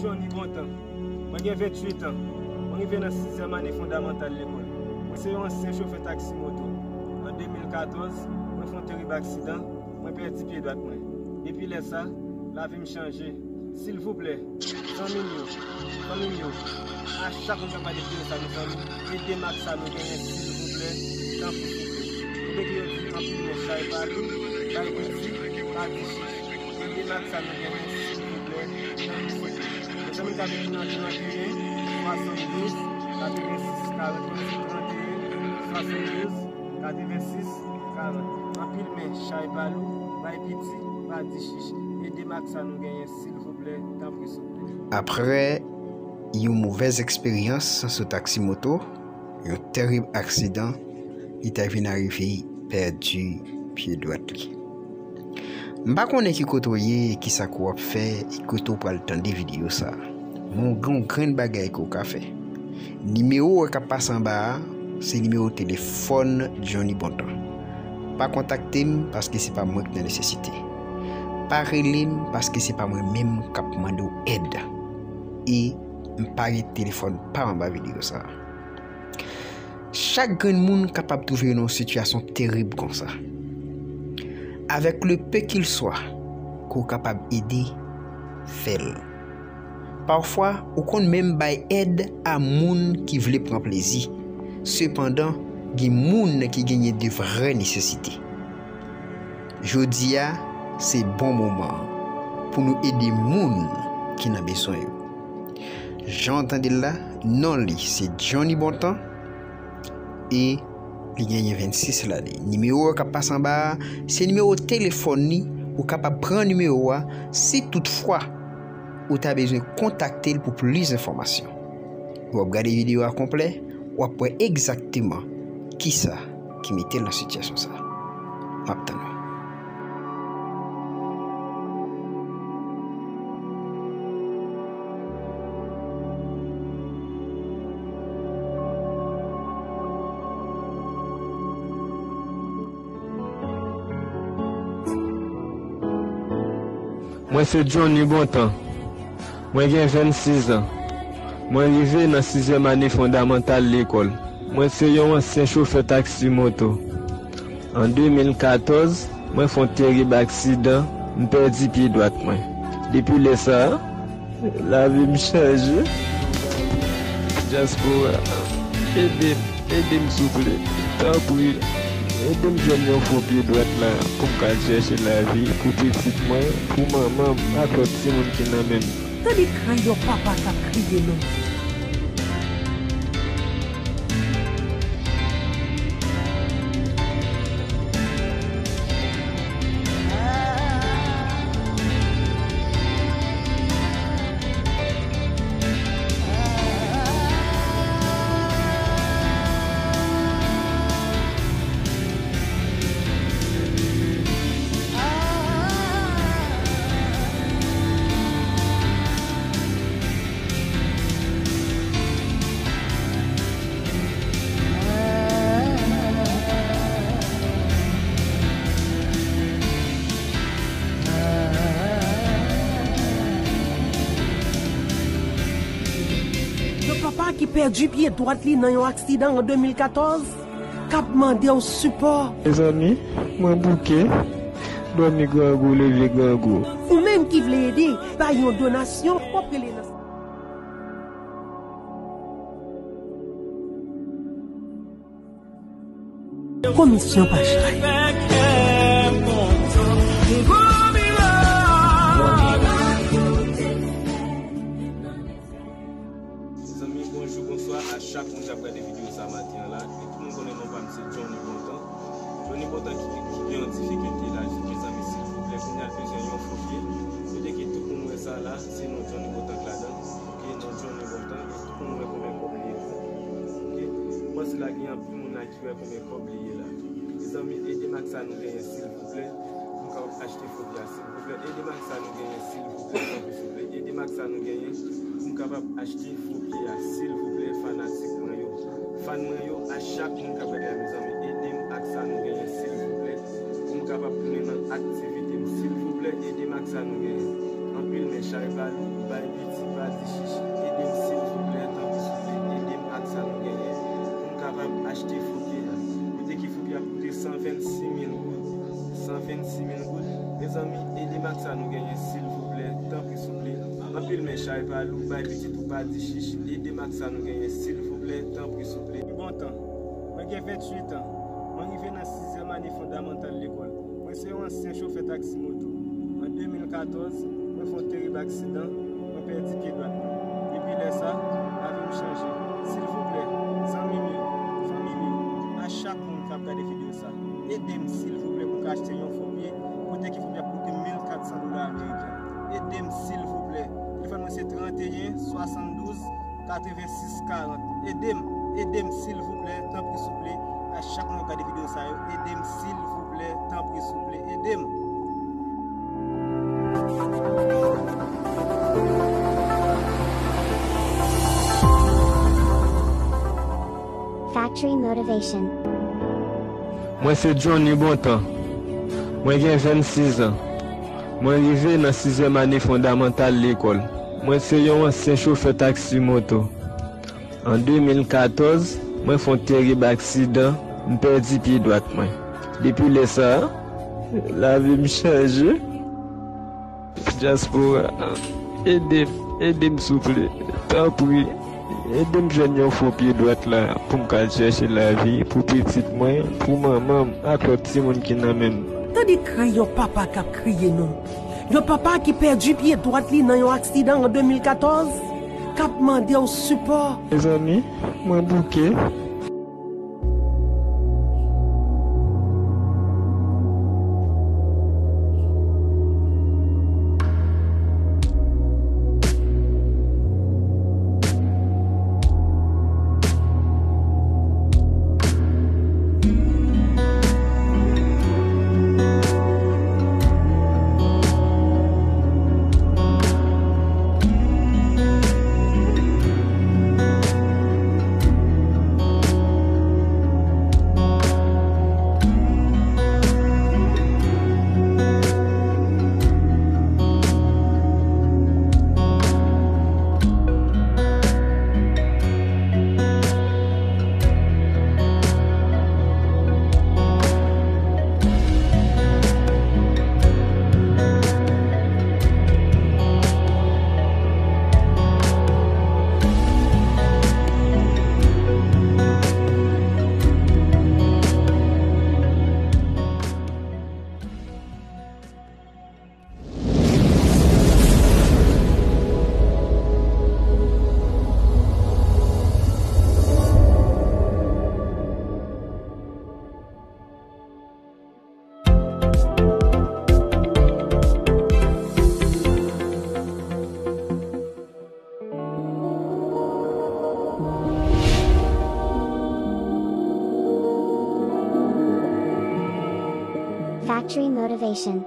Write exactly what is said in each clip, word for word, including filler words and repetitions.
Johnny Bontan. Mwen gen venntuit an. Mwen rive nan sizyèm ane fondamantal lekòl. Mwen se yon ansyen chofè taksi moto. An de mil katòz, mwen fè yon terib aksidan, mwen pèdi pye dwat mwen. Depi lè sa, lavi m chanje. Silvouplè, zanmi m yo, fanmi m yo, a chak moun k ap gade videyo sa, mezanmi, ede m ak sa nou genyen, silvouplè, tanpri, souple. Ou teke yo di anpil men chay pa lou, bay piti, pa di chich. Ede m ak sa nou genyen, silvouplè, tanpri, souple. Mezanmi, k ap ekri nan tranteyen, swasanndouz, katrevensis, karant, tranteyen, swasanndouz, katrevensis, karant. Anpil men chay pa lou, bay piti, pa di chich. Ede m ak sa nou genyen, silvouplè, tanpri, souple. Aprè yon movèz eksperyans sou taksi moto, yon terib aksidan, li ta vin arive pèdi pye dwat li. M pa konnen ki kote w ye, ki sa k w ap fè, e kote w pral tande videyo sa a. Men w gen yon grenn bagay ke w ka fè. Nimewo w wè k ap pase anba a, se nimewo telefòn Johnny Bontan. Pa kontakte m paske se pa mwen k nan nesesite. Pa rele m paske se pa mwen menm k ap mande w èd. E m pa gen telefòn pa m anba videyo sa a. Chak grenn moun kapab twouve yo nan yon sitiyasyon terib konsa. Avec le peu qu'il soit ke w kapab ede, fè l. Pafwa, ou konn menm bay èd a moun ki vle pran plezi. Sepandan, gen moun ki genyen de vrè nesesite. Jodi a, se bon moman an pou nou ede moun ki nan bezwen yo. Jan w tande l la, non li se Johnny Bontan e li genyen vennsis lane. Nimewo a k ap pase anba a, se nimewo telefòn li, ou kapab pran nimewo a si toutfwa ou ta bezwen kontakte l pou plis enfòmasyon. W ap gade videyo a konplè, w ap wè egzakteman kisa ki mete l nan sitiyasyon sa a. M ap tann ou. Mwen se Johnny Bontan. Mwen gen vennsis an. Mwen rive nan sizyèm ane fondamantal lekòl. Mwen se yon ansyen chofè taksi moto. An de mil katòz, mwen fè yon terib aksidan, m pèdi pye dwat mwen. Depi lè sa a, lavi m chanje. Dyaspora, ede m, ede m souple, tanpri, ede m jwenn yon fo pye dwat la pou m ka al chèche lavi pou pitit mwen, pou manman m ak lòt timoun ki nan men m. Tande kri yon papa k ap kriye non. Yon papa ki pèdi pye dwat li nan yon aksidan an de mil katòz, k ap mande w sipò. Mezanmi, mwen bouke, dòmi grangou, leve grangou. Ou menm ki vle ede, bay yon donasyon, w ap rele nan. Komisyon pa chay. Mezanmi, bonjou, bonswa a chak moun k ap gade videyo sa maten an la. E tout moun konnen non pa m se Johnny Bontan. Johnny Bontan ki, ki gen yon difikilte la, mezanmi, silvouplè, kounye a l bezwen yon fo pye. Kote ke tout moun wè sa la, se non Johnny Bontan k ladan. Ok, non Johnny Bontan, e tout moun wè konbyen kòb li ye. Ok, m panse la gen anpil moun la ki wè konbyen kòb li ye la. Mezanmi, ede m ak sa nou genyen, silvouplè, pou m kapab achte fo pye a, silvouplè. Ede m ak sa nou genyen, silvouplè, tanpri, silvouplè. Ede m ak sa nou genyen, pou m kapab achte fo pye a, silvouplè, fanatik mwen yo. Fan mwen yo, a chak moun k ap gade a, mezanmi, ede m ak sa nou genyen, silvouplè, pou m kapab tounen nan aktivite m. Silvouplè, ede m ak sa nou genyen. Anpil men chay pa lou, bay piti, pa di Anpil men chay pa lou, bay pitit ou pa di chich, ede m ak sa nou genyen, silvouplè, tanpri, souple. Bontan, mwen gen venntuit an, mwen rive nan sizyèm ane fondamantal lekòl. Mwen se yon ansyen chofè taksi moto. An de mil katòz, mwen fè yon terib aksidan, mwen pèdi pye dwat mwen. Depi lè sa, lavi m chanje. Silvouplè, zanmi m yo, fanmi m yo, a chak moun k ap gade videyo sa, ede m silvouplè pou m ka achte yon fo pye, kote ki fo pye ap koute mil katsan dola ameriken. Ede m silvouplè. Telefòn mwen se tranteyen swasanndouz katrevensis karant. Ede m, ede m silvouplè, tanpri souple. A chak moun k ap gade videyo sa yo, ede m silvouplè, tanpri souple, ede m. Factory Motivation. Mwen se Johnny Bontan. Mwen gen vennsis an. Mwen rive nan sizyèm ane fondamantal lekòl. Mwen se yon ansyen chofè taksi moto. An de mil katòz, mwen fè yon terib aksidan, m pèdi pye dwat mwen. Depi lè sa a, lavi m chanje. Dyaspora, ede m, ede m souple, tanpri, ede m jwenn yon fo pye dwat la pou m ka al chèche lavi pou pitit mwen, pou manman m ak lòt timoun ki nan men m. Tande kri yon papa k ap kriye non. Yon papa ki pèdi pye dwat li nan yon aksidan an de mil katòz, k ap mande w sipò. Mezanmi, mwen bouke. Factory Motivation.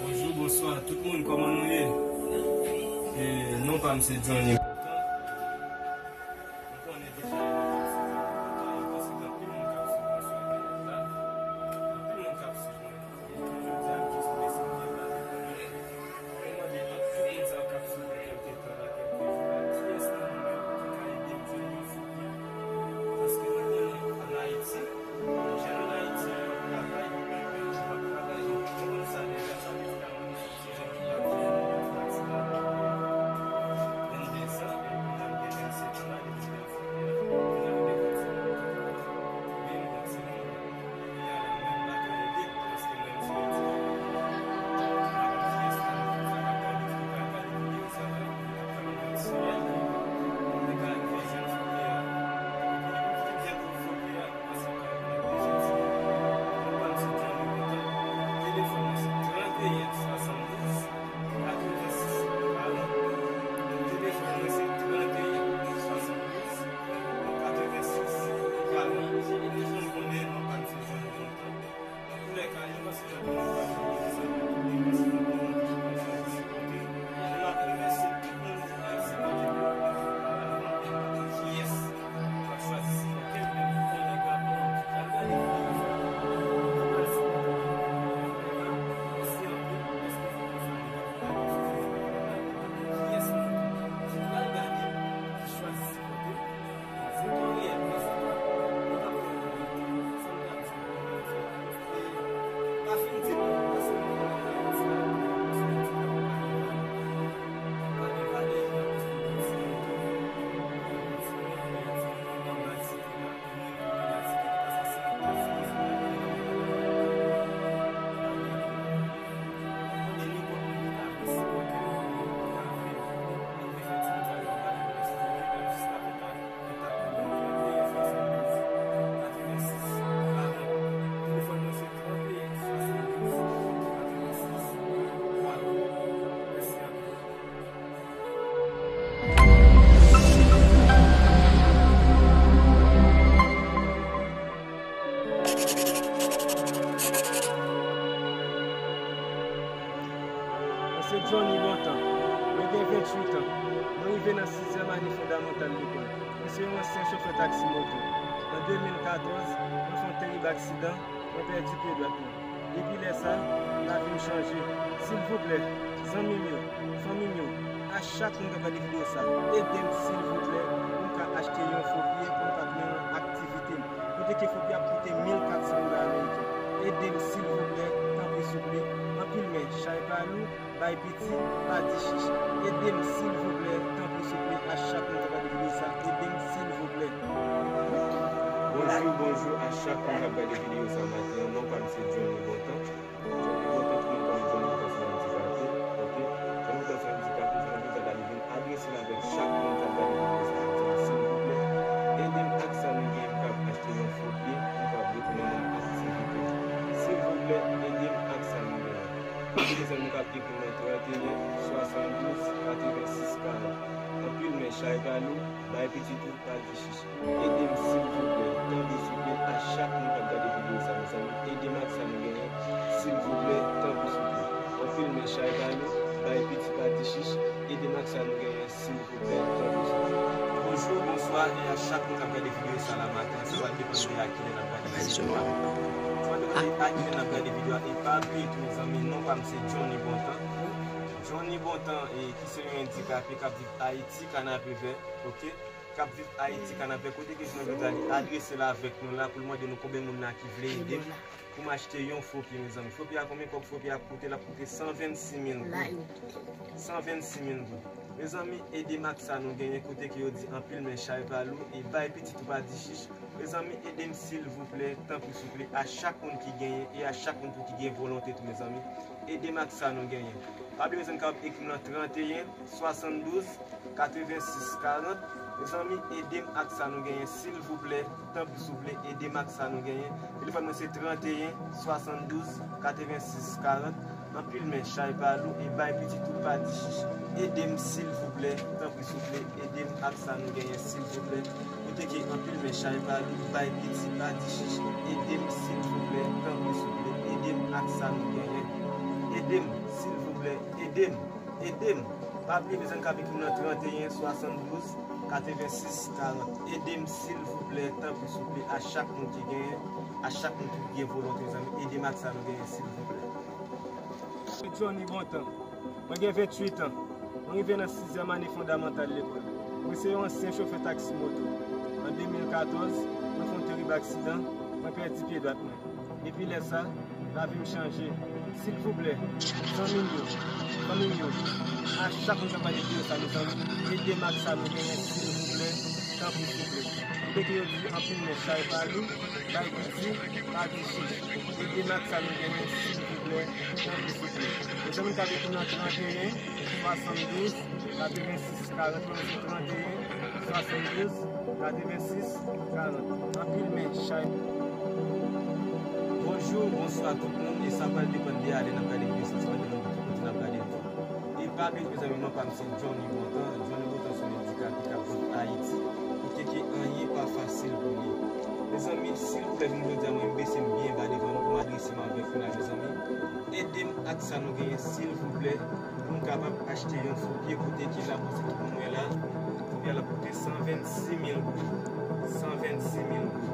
Bonjou, bonswa, tout moun, kòman nou ye? E, non pa m se Johnny. M konnen deja yo pa se kontan, yo panse gen anpil moun k ap swiv mwen sou entènèt la. Anpil moun k ap swiv mwen. E jounen jodi a, m jis vle sanble pale pou mwen. Mwen mande tout moun sa yo k ap swiv mwen kèlke tan nan kèlke jou la, kiyès nan nou menm ki ka ede m jwenn yon fo pye? Paske mwen konnen ann Ayiti, jèn ann Ayiti yo p ap travay, yo p ap travay, yo p ap travay, yo p ap travay, yo p ap travay. Rive nan sizyèm ane fondamantal lekòl. Mwen se yon ansyen chofè taksi moto. An de mil katòz, mwen fè yon terib aksidan, mwen pèdi pye dwat mwen. Depi lè sa, lavi m chanje. Silvouplè, zanmi m yo, fanmi m yo, a chak moun k ap gade videyo sa, ede m silvouplè pou m ka achte yon fo pye pou m ka mennen aktivite m. Kote ke fo pye ap koute mil kat san dola ameriken. Ede m silvouplè, tanpri souple, anpil men, chay pa lou, bay piti, pa di chich. Ede m silvouplè, tanpri souple, a chak moun k ap gade videyo sa, ede m silvouplè. Bonjou, bonjou a chak moun k ap gade videyo sa maten an. Non pa m se Johnny Bontan. Johnny Bontan, tout moun konnen Johnny Bontan se yon andikape, oke? Johnny Bontan se yon andikape, Johnny Bontan ta dwe vin adrese l avèk chak moun k ap gade videyo sa maten an. Silvouplè, ede m ak sa nou genyen pou m kapab achte yon fo pye, pou m kapab retounen nan aktivite m. Silvouplè, ede m ak sa nou genyen. Mezanmi, nou kab ekri mwen trannteyen, swasanndouz, katrevensis, karant. Anpil men chay pa lou, bay pitit ou, pa di chich. Ede m silvouplè, tanpri souple, a chak moun k ap gade videyo sa, mezanmi. Ede m ak sa nou genyen, silvouplè, tanpri souple. Anpil men chay pa lou, bay pitit, pa di chich. Ede m ak sa nou genyen, silvouplè, tanpri souple. Bonjou, bonswa, e a chak moun k ap gade videyo sa la maten an, sa va depann de a kilè n ap gade videyo a. Sa va depann de a kilè n ap gade videyo a. E pa bliye tou, mezanmi, non pa m se Johnny Bontan. Johnny Bontan, e ki se yon andikape k ap viv Ayiti, Kanapevè, oke? K ap viv Ayiti, Kanapevè, kote ke jounen jodi a li adrese l avèk nou la pou l mande nou konbyen moun la ki vle ede m pou m achte yon fo pye, mezanmi. Fo pye a, konbyen kòb fo pye a ap koute? L ap koute san vennsis mil goud. San vennsis mil goud. Mezanmi, ede m ak sa nou genyen, kote ke yo di anpil men chay pa lou, e bay pitit ou pa di chich. Mezanmi, ede m silvouplè, tanpri souple, a chak moun ki genyen e a chak moun tou ki gen volonte tou, mezanmi. Ede m ak sa nou genyen. Pa bliye, mezanmi, kab ekri m nan trannteyen, swasanndouz, katrevensis, karant. Mezanmi, ede m ak sa nou genyen, silvouplè, tanpri souple, ede m ak sa nou genyen. Telefòn mwen se trannteyen, swasanndouz, katrevensis, karant. Anpil men chay pa lou e bay pitit ou pa di chich. Ede m silvouplè, tanpri souple, ede m ak sa nou genyen, silvouplè. Kote ke anpil men chay pa lou, bay pitit pa di chich. Ede m silvouplè, tanpri souple, ede m ak sa nou genyen. Ede m, silvouplè, ede m, ede m. Pa bliye, mezanmi, kab ekri m nan trannteyen, swasanndouz, katrevensis, karant. Ede m silvouplè, tanpri souple, a chak moun ki genyen, a chak moun ki gen volonte, mezanmi, ede m ak sa nou genyen, silvouplè. Mwen se Johnny Bontan. Mwen gen venntuit an. Mwen rive nan sizyèm ane fondamantal lekòl. Mwen se yon ansyen chofè taksi moto. An de mil katòz, mwen fè yon terib aksidan, mwen pèdi pye dwat mwen. Depi lè sa, lavi m chanje. Silvouplè, zanmi m yo, fanmi m yo, a chak moun k ap gade videyo sa, mezanmi, ede m ak sa nou genyen, silvouplè, tanpri souple. Kote ke yo di anpil men chay pa lou, bay piti, pa di chich. Ede m ak sa nou genyen, silvouplè, tanpri souple. Mezanmi, kab ekri m nan trannteyen, swasanndouz, katrevensis, karant. Mwen se trannteyen, swasanndouz, katrevensis, karant. Anpil men chay. Bonjou, bonswa tout moun. E sa pral depann de a lè n ap gade videyo sa, sa pral depann de ki kote n ap gade l. E pa bliye, mezanmi, non pa m se Johnny Bontan. Johnny Bontan se yon andikape k ap viv Ayiti, kote ke anyen pa fasil pou li. Mezanmi, silvouplè, jounen jodi a, mwen m bese m byen ba devan nou pou m adrese m avèk nou la, mezanmi. Ede m ak sa nou genyen, silvouplè, pou m kapab achte yon fo pye, kote ke la, pou tout moun wè la, fo pye a l ap koute san vennsis mil goud. San vennsis mil goud.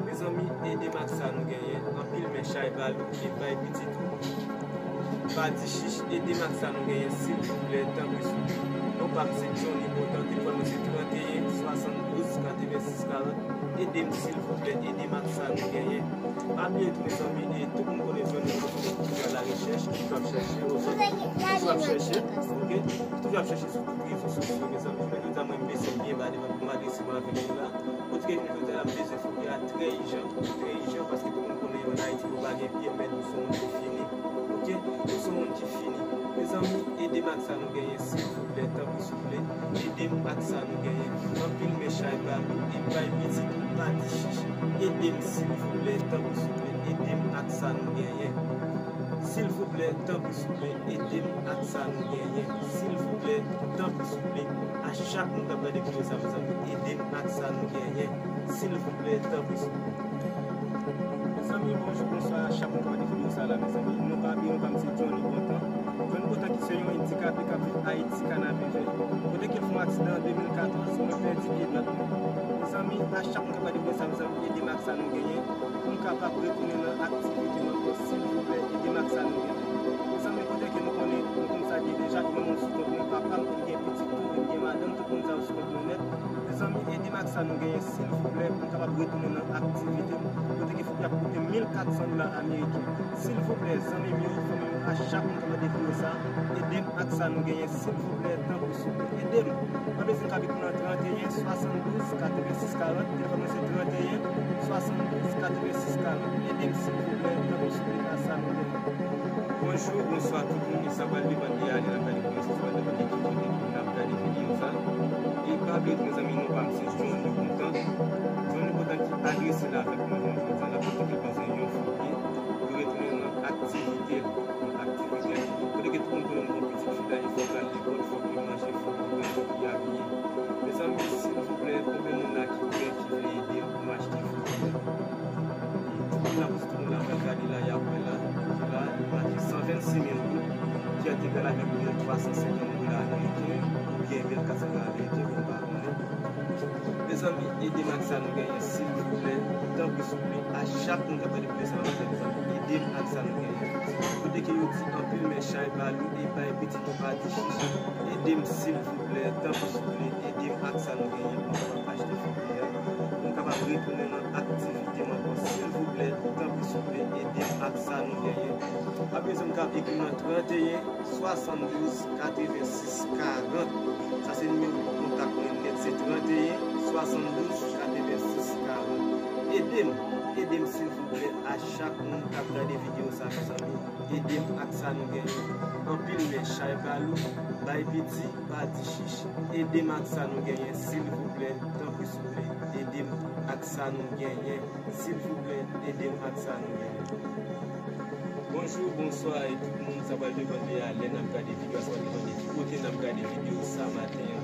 Mezanmi, ede m ak sa nou genyen. Anpil men chay pa lou, e bay pitit ou pa di chich. Ede m ak sa nou genyen, silvouplè, tanpri souple. Non pa m se Johnny Bontan, telefòn mwen se trannteyen, swasanndouz, katrevensis, karant. Ede m, silvouplè, ede m ak sa nou genyen. Pa bliye tou, mezanmi, e tout moun konnen Johnny Bontan toujou ap fè rechèch, toujou ap chèche, toujou ap chèche, oke? Toujou ap chèche sou tout rezo sosyo, mezanmi. Jounen jodi a, mwen m bese m byen ba devan pou m adrese m avèk nou la. Kote ke jounen jodi a, n ap bezwen fo pye a trè ijan, trè ijan, paske tout moun konnen ann Ayiti, yo pa gen pye, men nou se yon moun ki fini. Oke? Nou se yon moun ki fini. Mezanmi, ede m ak sa nou genyen, silvouplè, tanpri souple. Ede m ak sa nou genyen. Anpil men chay pa lou, e bay pitit ou pa di chich. Ede m, silvouplè, tanpri souple. Ede m ak sa nou genyen. Silvouplè, tanpri souple, ede m ak sa nou genyen. Silvouplè, tanpri souple, a chak moun k ap gade videyo sa, mezanmi, ede m ak sa nou genyen. Silvouplè, tanpri souple. Mezanmi, bonjou, bonswa a chak moun k ap gade videyo sa la, mezanmi. Non pa m, non pa m se Johnny Bontan. John Botan ki se yon andikape k ap viv Ayiti, Kanapevè. Kote ke l fè yon aksidan an de mil katòz, mwen pèdi pye dwat mwen. Mezanmi, a chak moun k ap gade videyo sa, mezanmi, ede m ak sa nou genyen. Pou m kapab retounen nan aktivite m ankò, silvouplè, ede m ak sa nou genyen. Mezanmi, kote ke nou konnen, nou konn sa l ye deja, e mwen menm sou kont mwen, papa m, e m gen pitit tou, e m gen madanm, tout moun sa yo sou kont mwen nèt. Mezanmi, ede m ak sa nou genyen, silvouplè, pou m kapab retounen nan aktivite m. Kote ke fòk y ap koute mil kat san dola ameriken. Silvouplè, zanmi m yo, fanmi m yo, a chak moun k ap gade videyo sa, ede m ak sa nou genyen, silvouplè, tanpri souple, ede m. Mwen bezwen kap ekri nan trannteyen, swasanndouz, katrevensis, karant, telefòn mwen se trannteyen, swasanndouz, katrevensis, karant. Ede m, silvouplè, tanpri souple, a sa nou genyen. Bonjou, bonswa tout moun, e sa pral depann de ane n ap gade videyo sa, sa pral depann de ki kote n ap gade videyo sa. E pa bliye tou, mezanmi, non pa m se Johnny Botan. Johnny Botan ki adrese la avèk mwen jodi a la, kote ke l panse yon fo pye pou retounen nan aktivite l, nan aktivite l. Kote ke tout moun konnen m gon pitit fi la, e fòk l al lekòl, fòk li manje, fòk li bwè, fòk li abiye. Mezanmi, silvouplè, konbyen moun la ki prè, ki vle ede m pou m achte fo pye a? Tout moun la, tout moun la pral gade la, y ap wè la, kote la, li make san vennsis mil goud, ki entègal avèk mil twa san senkant dola ameriken, oubyen mil kat san dola ameriken, bon, m pa konnen. Mezanmi, ede m ak sa nou genyen, silvouplè, tanpri souple, a chak moun k ap gade videyo sa, mezanmi, ede m ak sa nou genyen. Kote ke yo di anpil men chay pa lou e bay pitit ou pa di chich, ede m, silvouplè, tanpri souple, ede m ak sa nou genyen pou m kapab achte fo pye a, pou m kapab retounen nan aktivite m ankò, silvouplè, tanpri souple, ede m ak sa nou genyen. Pa bliye zanmi, kap ekri nan trannteyen, swasanndouz, katrevensis, karant. Sa se nimewo kontak mwen nèt, se trannteyen, swasanndouz, katrevensis, karant. Ede m, ede m, silvouplè, a chak moun k ap gade videyo sa, mezanmi. Ede m ak sa nou genyen. Anpil men chay pa lou, bay piti, pa di chich. Ede m ak sa nou genyen, silvouplè, tanpri souple. Ede m ak sa nou genyen, silvouplè, ede m ak sa nou genyen. Bonjou, bonswa, e tout moun, sa pral depann de a lè n ap gade videyo a, sa pral depann de ki kote n ap gade videyo sa maten an.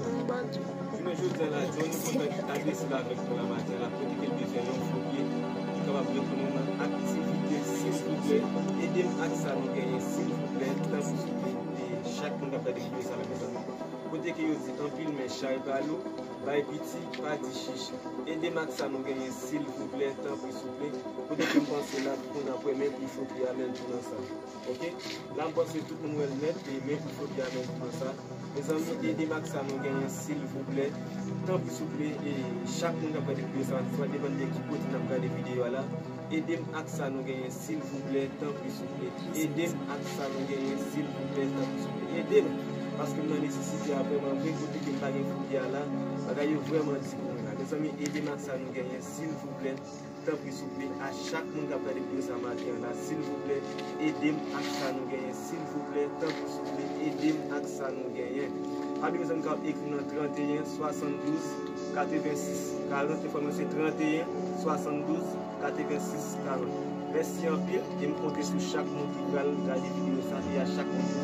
Jounen jodi a la, Johnny Botan ki adrese la avèk nou la maten la, kote ke l bezwen yon fo pye, li kapab retounen nan aktivite, silvouplè, ede m ak sa nou genyen, silvouplè, tanpri souple, e chak moun k ap gade videyo sa la, mezanmi. Kote ke yo di anpil men chay pa lou, bay piti, pa di chich. Ede m ak sa nou genyen, silvouplè, tanpri souple. Kote ke m panse la, pou n ap wè men pou fo pye a, men l tou nan sa. Oke? La m panse tout moun wè l nèt, e men pou fo pye a, men l tou nan sa. Mezanmi, ede m ak sa nou genyen, silvouplè. Tanpri souple, e chak moun k ap gade videyo sa, sa va depann de ki kote n ap gade videyo a la. Ede m ak sa nou genyen, silvouplè, tanpri souple. Ede m ak sa nou genyen, silvouplè, tanpri souple. Ede m, paske m nan nesesite a vrèman vre, kote ke m pa gen fo pye a la, bagay yo vrèman di pou mwen la. Mezanmi, ede m ak sa nou genyen, silvouplè, tanpri souple. A chak moun k ap gade videyo sa maten an la, silvouplè, ede m ak sa nou genyen, silvouplè, tanpri souple, ede m ak sa nou genyen. Pa bliye zanmi, kap ekri nan trannteyen, swasanndouz, katrevensis, karant, telefòn mwen se trannteyen, swasanndouz, katrevensis, karant. Mèsi anpil, e m konte sou chak moun ki pral gade videyo sa, e a chak moun ki